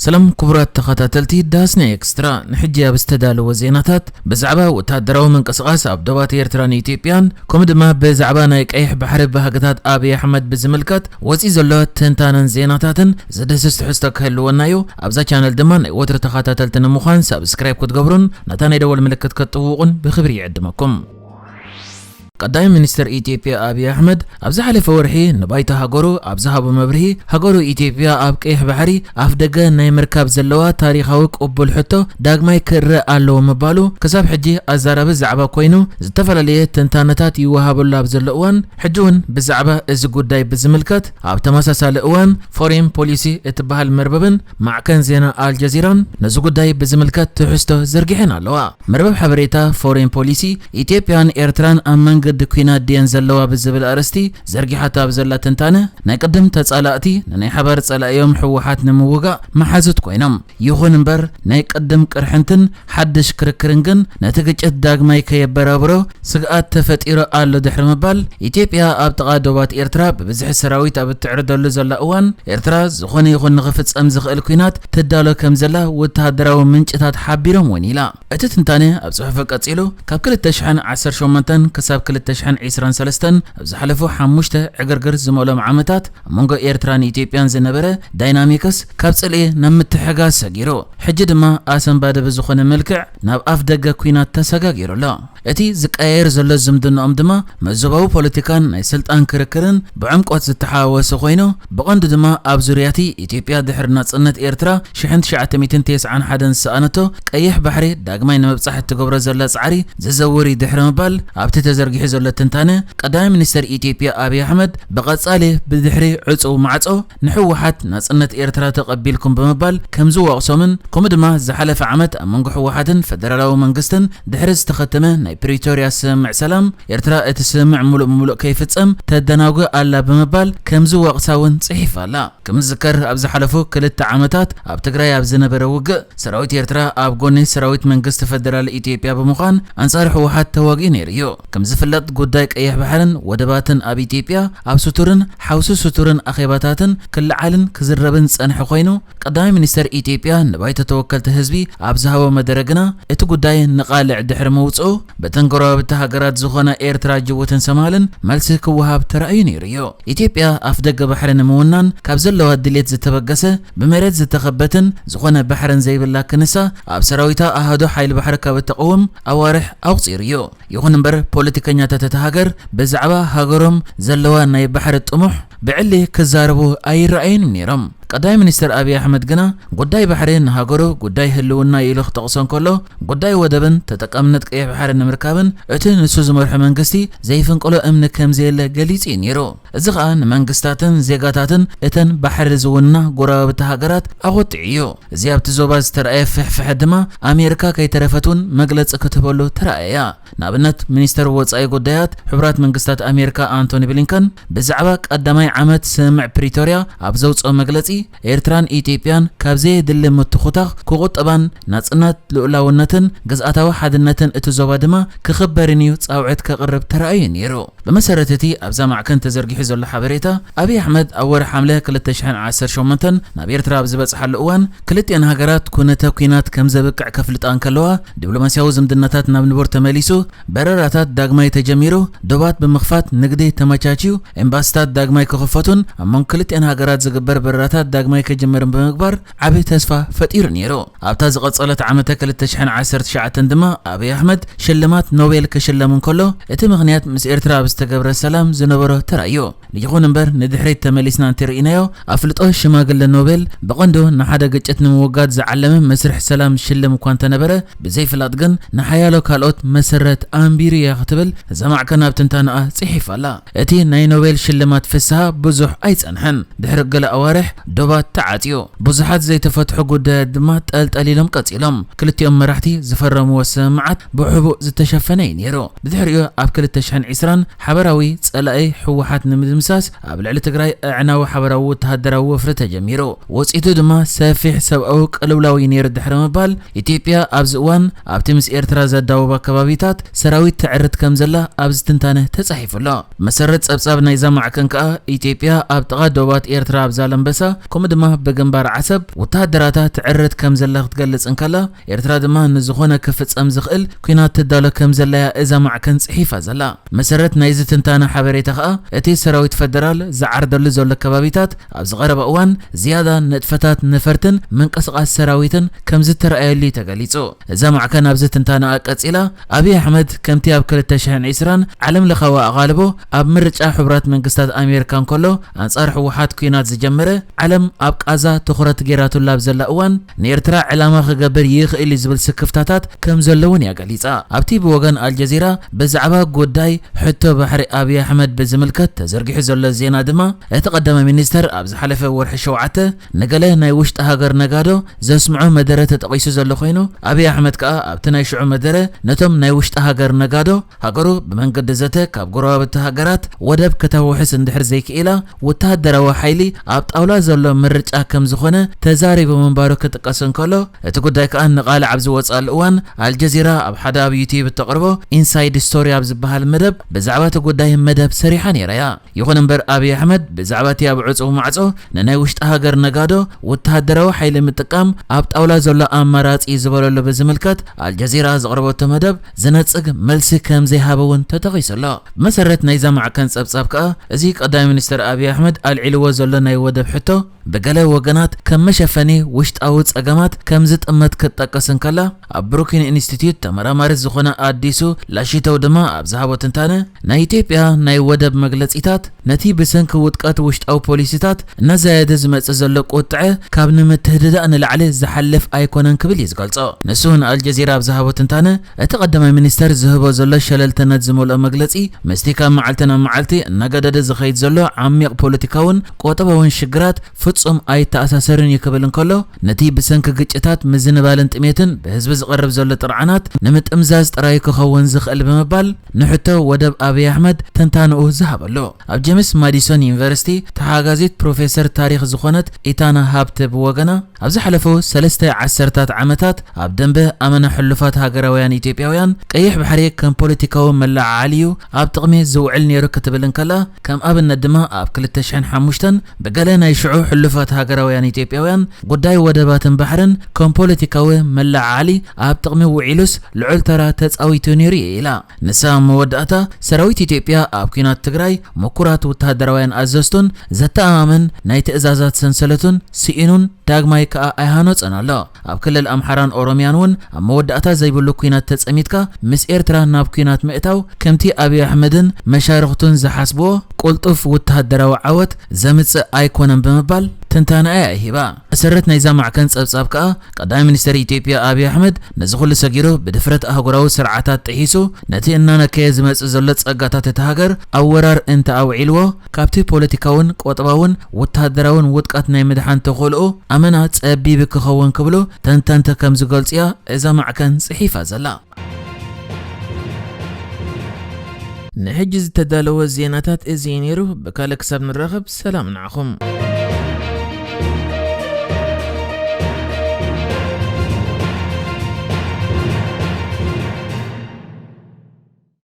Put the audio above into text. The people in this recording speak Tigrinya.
ሰላም ክቡራት ተኸታተልቲ ዳስና ኤክስትራ፣ ንሕጂ ኣብ ዝተዳለወ ዜናታት ብዛዕባ ወታደራዊ ምንቅስቓስ ኣብ ዶባት ኤርትራን ኢትዮጵያን፣ ከምኡ ድማ ብዛዕባ ናይ ቀይሕ ባሕሪ ባህግታት ኣብይ ኣሕመድ ብዝምልከት ወፂ ዘሎ ትንታነን ዜናታትን ዝድህስስ ትሕዝቶ ክህልወና እዩ። ኣብዛ ቻነል ድማ ናይ ወትሪ ተኸታተልቲ ንምዃን ሳብስክራይብ ክትገብሩን ነታ ናይ ደወል ምልክት ክትጥውቑን ብክብሪ ይዕድመኩም። ቀዳማይ ሚኒስትር ኢትዮጵያ ኣብይ ኣሕመድ ኣብ ዝሓለፈ ወርሒ ንባይቶ ሃገሩ ኣብ ዝሃቦ መብርሂ፣ ሃገሩ ኢትዮጵያ ኣብ ቀይሕ ባሕሪ ኣፍ ደገ ናይ ምርካብ ዘለዋ ታሪኻዊ ቅቡል ሕቶ ዳግማይ ክረአ ኣለዎ ምባሉ ክሳብ ሕጂ ኣዛራቢ ዛዕባ ኮይኑ፣ ዝተፈላለየ ትንታነታት ይወሃበሉ ኣብ ዘሎ እዋን፣ ሕጂ እውን ብዛዕባ እዚ ጉዳይ ብዝምልከት ኣብ ተመሳሳሊ እዋን ፎሬን ፖሊሲ እትበሃል መርበብን ማዕከን ዜና ኣልጀዚራን ነዚ ጉዳይ ብዝምልከት ትሕዝቶ ዘርጊሐን ኣለዋ። መርበብ ሓበሬታ ፎሬን ፖሊሲ፣ ኢትዮጵያን ኤርትራን ኣብ መንገዲ ኲናት ድየን ዘለዋ ብዝብል ኣርእስቲ ዘርጊሓቶ ኣብ ዘላ ትንታነ፣ ናይ ቅድም ተጻላእቲ ንናይ ሓባር ጸላኢኦም ህወሓት ንምውጋእ መሓዙት ኮይኖም፣ ይኹን እምበር ናይ ቅድም ቅርሕንትን ሓድሽ ክርክርን ግን ነቲ ግጭት ዳግማይ ከየበራብሮ ስግኣት ተፈጢሩ ኣሎ ድሕሪ ምባል፣ ኢትዮጵያ ኣብ ጥቓ ዶባት ኤርትራ ብብዝሒ ሰራዊት ኣብ እትዕርደሉ ዘላ እዋን፣ ኤርትራ ዝኾነ ይኹን ንኽፍጸም ዝኽእል ኲናት ትዳሎ ከም ዘላ ወተሃደራዊ ምንጭታት ሓቢሮም እውን ኢላ። እቲ ትንታነ ኣብ ጽሑፉ ቀጺሉ፣ ካብ ክልተ ሽሕን ዓሰርተ ሸሞንተን ክሳብ ክልተ ሽሕን ዕስራን ሰለስተን ኣብ ዝሓለፉ ሓሙሽተ ዕግርግር ዝመልኦም ዓመታት ኣብ መንጎ ኤርትራን ኢትዮጵያን ዝነበረ ዳይናሚክስ ካብ ጽልኢ ናብ ምትሕጋዝ ሰጊሩ፣ ሕጂ ድማ ኣሰንባዲ ብዝኾነ መልክዕ ናብ ኣፍ ደገ ኲናት ተሰጋጊሩ ኣሎ። እቲ ዝቀያየር ዘሎ ዝምድናኦም ድማ መዞባዊ ፖለቲካን ናይ ስልጣን ክርክርን ብዕምቆት ዝተሓዋወሰ ኮይኑ፣ ብቐንዱ ድማ ኣብ ዙርያቲ ኢትዮጵያ ድሕሪ ናጽነት ኤርትራ ሽሕን ትሽዓተ ሚእትን ተስዓን ሓደን ዝሰኣነቶ ቀይሕ ባሕሪ ዳግማይ ንምብጻሕ እትገብሮ ዘላ ጻዕሪ ዝዘውር እዩ ድሕሪ ምባል፣ ኣብቲ ተዘርጊሑ ዘሎ ትንታነ፣ ቀዳማይ ሚኒስተር ኢትዮጵያ ኣብይ ኣሕመድ ብቐጻሊ ብድሕሪ ዕጹው ማዕጾ ንህወሓት ናጽነት ኤርትራ ተቐቢልኩም ብምባል ከም ዝወቕሶምን፣ ከምኡ ድማ ዝሓለፈ ዓመት ኣብ መንጎ ህወሓትን ፈደራላዊ መንግስትን ድሕሪ ዝተኸተመ ናይ ፕሪቶርያ ስምምዕ ሰላም፣ ኤርትራ እቲ ስምምዕ ምሉእ ብምሉእ ከይፍጸም ተደናጉ ኣላ ብምባል ከም ዝወቕሳ እውን ጽሒፋ ኣላ። ከም ዝዝከር፣ ኣብ ዝሓለፉ ክልተ ዓመታት ኣብ ትግራይ ኣብ ዝነበረ ውግእ፣ ሰራዊት ኤርትራ ኣብ ጎኒ ሰራዊት መንግስቲ ፈደራል ኢትዮጵያ ብምዃን ኣንጻር ህወሓት ተዋጊኡ ነይሩ እዩ። ከም ዝፍለጥ፣ ጉዳይ ቀይሕ ባሕርን ወደባትን ኣብ ኢትዮጵያ ኣብ ስቱርን ሓውሲ ስቱርን ኣኼባታትን ክለዓልን ክዝረብን ዝጸንሐ ኮይኑ፣ ቀዳማይ ሚኒስተር ኢትዮጵያ ንባይቶ ተወከልቲ ህዝቢ ኣብ ዝሃቦ መደረ ግና፣ እቲ ጉዳይ ንቓልዕ ድሕሪ ምውጽኡ፣ በተን ጎረባብቲ ሃገራት ዝኾና ኤርትራ፣ ጅቡትን ሰማልን መልሲ ክወሃብ ተራእዩ ነይሩ እዩ። ኢትዮጵያ ኣፍ ደገ ባሕሪ ንምውናን ካብ ዘለዋ ድሌት ዝተበገሰ፣ ብመሬት ዝተኸበትን ዝኾነ ባሕርን ዘይብላ ክንሳ፣ ኣብ ሰራዊታ ኣሃዱ ሓይሊ ባሕሪ ካብ እተቐውም ኣዋርሕ ኣቑጺሩ እዩ። ይኹን እምበር፣ ፖለቲከኛታት እታ ሃገር ብዛዕባ ሃገሮም ዘለዋ ናይ ባሕሪ ጥሙሕ ብዕሊ ክዛረቡ ኣይረኣዩን ነይሮም። ቀዳማይ ሚኒስተር ኣብይ ኣሕመድ ግና፣ ጉዳይ ባሕሪ ንሃገሩ ጉዳይ ህልውና ኢሉ ክጠቕሶ እንከሎ፣ ጉዳይ ወደብን ተጠቃምነት ቀይሕ ባሕሪ ንምርካብን እቲ ንሱ ዝመርሖ መንግስቲ ዘይፍንቅሎ እምኒ ከም ዘየለ ገሊጹ እዩ ነይሩ። እዚ ኸኣ ንመንግስታትን ዜጋታትን እተን ባሕሪ ዝውንና ጎረባብቲ ሃገራት ኣቖጢዑ እዩ። እዚ ኣብቲ ዞባ ዝተረኣየ ፍሕፍሐ ድማ፣ ኣሜሪካ ከይተረፈት እውን መግለጺ ክትህበሉ ተራእያ። ንኣብነት፣ ሚኒስተር ወጻኢ ጉዳያት ሕቡራት መንግስታት ኣሜሪካ ኣንቶኒ ብሊንከን ብዛዕባ ቀዳማይ ዓመት ስምምዕ ፕሪቶርያ ኣብ ዘውጽኦ መግለጺ፣ ኤርትራን ኢትዮጵያን ካብ ዘየድሊ ምትኹታኽ ክቑጠባን፣ ናጽነት፣ ልኡላውነትን ግዝኣታዊ ሓድነትን እቲ ዞባ ድማ ክኽበርን እዩ ጻውዒት ከቕርብ ተራእዩ ነይሩ። ብመሰረት እቲ ኣብዛ ማዕከን ተዘርጊሑ ዘሎ ሓበሬታ፣ ኣብይ ኣሕመድ ኣብ ወርሒ ሓምለ ክልተ ሽሕን ዓሰርተ ሸሞንተን ናብ ኤርትራ ኣብ ዝበጽሓሉ እዋን፣ ክልቲኣን ሃገራት ኩነተ ኲናት ከም ዘብቅዕ ከፍልጣ እንከለዋ፣ ዲፕሎማስያዊ ዝምድናታት ናብ ንቡር ተመሊሱ፣ በረራታት ዳግማይ ተጀሚሩ፣ ዶባት ብምኽፋት ንግዲ ተመቻችዩ፣ ኤምባሲታት ዳግማይ ክኽፈቱን ኣብ መንጎ ክልቲኣን ሃገራት ዝግበር በረራታት ዳግማይ ክጅመርን ብምግባር ዓቢ ተስፋ ፈጢሩ ነይሩ። ኣብታ ዝቐጸለት ዓመተ ክልተ ሽሕን ዓሰርተ ትሽዓተን ድማ ኣብይ ኣሕመድ ሽልማት ኖቤል ክሽለም እንከሎ፣ እቲ ምኽንያት ምስ ኤርትራ ኣብ ዝተገብረ ሰላም ዝነበሮ ተራእዩ። ይኹን እምበር፣ ንድሕሪት ተመሊስና እንተርኢናዮ፣ ኣፍልጦ ሽማግለ ኖቤል ብቐንዱ ንሓደ ግጭት ንምውጋድ ዝዓለመ መስርሕ ሰላም ዝሽልም እኳ እንተነበረ፣ ብዘይፍላጥ ግን ንሓያሎ ካልኦት መሰረት ኣንቢሩ እያ ክትብል እዛ ማዕከን ኣብ ትንታነኣ ጽሒፋ ኣላ። እቲ ናይ ኖቤል ሽልማት ፍስሃ ብዙሕ ኣይጸንሐን። ድሕሪ ገለ ኣዋርሕ ዶባት ተዓጽዩ። ብዙሓት ዘይተፈትሑ ጉዳያት ድማ ጠልጠሊሎም ቀጺሎም። ክልቲኦም መራሕቲ ዝፈረምዎ ስምምዓት ብሕቡእ ዝተሸፈነ እዩ ነይሩ። ብድሕሪኡ ኣብ ክልተ ሽሕን ዕስራን ሓበራዊ ጸላኢ ህወሓት ንምድምሳስ ኣብ ልዕሊ ትግራይ ኣዕናዊ ሓበራዊ ወተሃደራዊ ወፍሪ ተጀሚሩ። ውጽኢቱ ድማ ሰፊሕ ሰብኣዊ ቅልውላው እዩ ነይሩ ድሕሪ ምባል፣ ኢትዮጵያ ኣብዚ እዋን ኣብቲ ምስ ኤርትራ ዘዳውባ ከባቢታት ሰራዊት ተዕርት ከም ዘላ ኣብዚ ትንታነ ተጻሒፉ ኣሎ። መሰረት ጸብጻብ ናይዛ ማዕከን ከኣ፣ ኢትዮጵያ ኣብ ጥቓ ዶባት ኤርትራ ኣብ ዛላምበሳ ከምኡ ድማ ብግንባር ዓሰብ ወተሃደራታ ትዕርት ከም ዘላ ክትገልጽ እንከላ፣ ኤርትራ ድማ ንዝኾነ ክፍጸም ዝኽእል ኲናት ትዳሎ ከም ዘላያ እዛ ማዕከን ጽሒፋ ዘላ። መሰረት ናይዚ ትንታነ ሓበሬታ ከኣ፣ እቲ ሰራዊት ፈደራል ዝዓርደሉ ዘሎ ከባቢታት ኣብዚ ቀረባ እዋን ዝያዳ ንጥፈታት ነፈርትን ምንቅስቓስ ሰራዊትን ከም ዝተረኣየሉ እዩ ተገሊጹ። እዛ ማዕከን ኣብዚ ትንታነኣ ቀጺላ፣ ኣብይ ኣሕመድ ከምቲ ኣብ ክልተ ሽሕን ዕስራን ዓለም ለኻዊ ኣቓልቦ ኣብ ምርጫ ሕቡራት መንግስታት ኣሜሪካ እንከሎ ኣንጻር ህወሓት ኲናት ዝጀመረ፣ ዓለም ኣብ ቃዛ ትኹረት ገይራትሉ ኣብ ዘላ እዋን ንኤርትራ ዕላማ ክገብር ይኽእል እዩ ዝብል ስክፍታታት ከም ዘሎ እውን እያ ገሊጻ። ኣብቲ ብወገን ኣልጀዚራ ብዛዕባ ጉዳይ ሕቶ ባሕሪ ኣብይ ኣሕመድ ብዝምልከት ተዘርጊሑ ዘሎ ዜና ድማ፣ እቲ ቀዳማይ ሚኒስተር ኣብ ዝሓለፈ ወርሒ ሸውዓተ ንገለ ናይ ውሽጢ ሃገር ነጋዶ ዘስምዖ መደረ ተጠቒሱ ዘሎ ኮይኑ፣ ኣብይ ኣሕመድ ከኣ ኣብቲ ናይ ሽዑ መደረ ነቶም ናይ ውሽጢ ሃገር ነጋዶ፣ ሃገሩ ብመንገዲ ዘተ ካብ ጎረባብቲ ሃገራት ወደብ ከተውሕስ እንድሕር ዘይክኢላ፣ ወተሃደራዊ ሓይሊ ኣብ ጣውላ ዘሎ ምርጫ ከም ዝኾነ ተዛሪቡ ምንባሩ ክጥቀስ እንከሎ፣ እቲ ጉዳይ ከኣ ንቓልዕ ኣብ ዝወጽኣሉ እዋን፣ ኣልጀዚራ ኣብ ሓደ ኣብ ዩትዩብ እተቕርቦ ኢንሳይድ ስቶሪ ኣብ ዝበሃል መደብ ብዛዕባ እቲ ጉዳይ መደብ ሰሪሓ ነይራ እያ። ይኹን እምበር፣ ኣብይ ኣሕመድ ብዛዕባ እቲ ኣብ ዕጹው ማዕጾ ንናይ ውሽጢ ሃገር ነጋዶ ወተሃደራዊ ሓይሊ ምጥቃም ኣብ ጣውላ ዘሎ ኣማራጺ እዩ ዝበለሉ ብዝምልከት፣ ኣልጀዚራ ዘቕረበቶ መደብ ዝነጽግ መልሲ ከም ዘይሃበ እውን ተጠቒሱ ኣሎ። ብመሰረት ናይዛ ማዕከን ጸብጻብ ከኣ፣ እዚ ቀዳማይ ሚኒስተር ኣብይ ኣሕመድ ኣልዒልዎ ዘሎ ናይ ወደብ ሕቶ፣ ብገለ ወገናት ከም መሸፈኒ ውሽጣዊ ጸገማት ከም ዝጥመት ክትጠቅስ እንከላ፣ ኣብ ብሩኪን ኢንስቲትዩት ተመራማሪት ዝኾነ ኣዲሱ ላሺቶው ድማ ኣብ ዝሃቦ ትንታነ፣ ናይ ኢትዮጵያ ናይ ወደብ መግለጺታት ነቲ ብሰንኪ ውድቀት ውሽጣዊ ፖሊሲታት እናዛየደ ዝመጽእ ዘሎ ቁጥዐ ካብ ንምትህድዳእ ንላዕሊ ዝሓልፍ ኣይኮነን ክብል እዩ ዝገልጾ። ንሱ ንኣልጀዚራ ኣብ ዝሃቦ ትንታነ፣ እቲ ቀዳማይ ሚኒስተር ዝህቦ ዘሎ ሸለልተነት ዝመልኦ መግለጺ፣ ምስቲ ካብ መዓልቲ ናብ መዓልቲ እናገደደ ዝኸይድ ዘሎ ዓሚቕ ፖለቲካውን ቁጠባውን ሽግራት ፍጹም ኣይተኣሳሰርን እዩ ክብል እንከሎ፣ ነቲ ብሰንኪ ግጭታት፣ ምዝንባልን ጥሜትን ብህዝቢ ዝቐርብ ዘሎ ጥርዓናት ንምጥምዛዝ ጥራይ ክኸውን ዝኽእል ብምባል፣ ንሕቶ ወደብ ኣብይ ኣሕመድ ትንታንኡ ዝሃበሉ። ኣብ ጀምስ ማዲሶን ዩኒቨርሲቲ ተሓጋዚት ፕሮፌሰር ታሪኽ ዝኾነት ኢታና ሃብተ ብወገና፣ ኣብ ዝሓለፉ ሰለስተ ዓሰርታት ዓመታት ኣብ ደንበ ኣመና ሕሉፋት ሃገራውያን ኢትዮጵያውያን፣ ቀይሕ ባሕሪ ከም ፖለቲካዊ መለዓዓሊ እዩ ኣብ ጥቕሚ ዝውዕል ነይሩ ክትብል እንከላ፣ ከም ኣብነት ድማ ኣብ ክልተ ሽሕን ሓሙሽተን ብገለ ናይ ሽዑ ሕሉፋት ሃገራውያን ኢትዮጵያውያን፣ ጉዳይ ወደባትን ባሕርን ከም ፖለቲካዊ መለዓዓሊ ኣብ ጥቕሚ ውዒሉስ ልዑል ተራ ተጻዊቱ ነይሩ እዩ ኢላ። ንሳ ኣብ መወዳእታ፣ ሰራዊት ኢትዮጵያ ኣብ ኲናት ትግራይ ምኩራት ወተሃደራውያን ኣዘዝቱን ዘተኣማምን ናይ ትእዛዛት ሰንሰለቱን ስኢኑን ዳግማይ ከኣ ኣይሃነጾን ኣሎ። ኣብ ክልል ኣምሓራን ኦሮምያን እውን ኣብ መወዳእታ ዘይብሉ ኲናት ተጸሚድካ ምስ ኤርትራ ናብ ኲናት ምእታው፣ ከምቲ ኣብይ ኣሕመድን መሻርኽቱን ዝሓስብዎ፣ ቅልጡፍ ወተሃደራዊ ዓወት ዘምጽእ ኣይኮነን ብምባል ትንታነኣ እያ ሂባ። መሰረት ናይዛ ማዕከን ጸብጻብ ከኣ፣ ቀዳማይ ሚኒስተር ኢትዮጵያ ኣብይ ኣሕመድ ነዚ ኩሉ ሰጊሩ ብድፍረት ኣህጉራዊ ስርዓታት ጥሒሱ ነቲ እናነከየ ዝመጽእ ዘሎ ጸጋታት እታ ሃገር ኣብ ወራር እንተ ኣውዒልዎ፣ ካብቲ ፖለቲካውን ቆጠባውን ወተሃደራውን ውድቀት ናይ ምድሓን ተኽእሎኡ ኣመና ጸቢብ ክኸውን ክብሉ ተንተንቲ ከም ዝገልጹ እያ እዛ ማዕከን ጽሒፋ ዘላ። ንሕጂ ዝተዳለወ ዜናታት እዚ እዩ ነይሩ። ብካልእ ክሳብ ንራኸብ ሰላም ንዓኹም።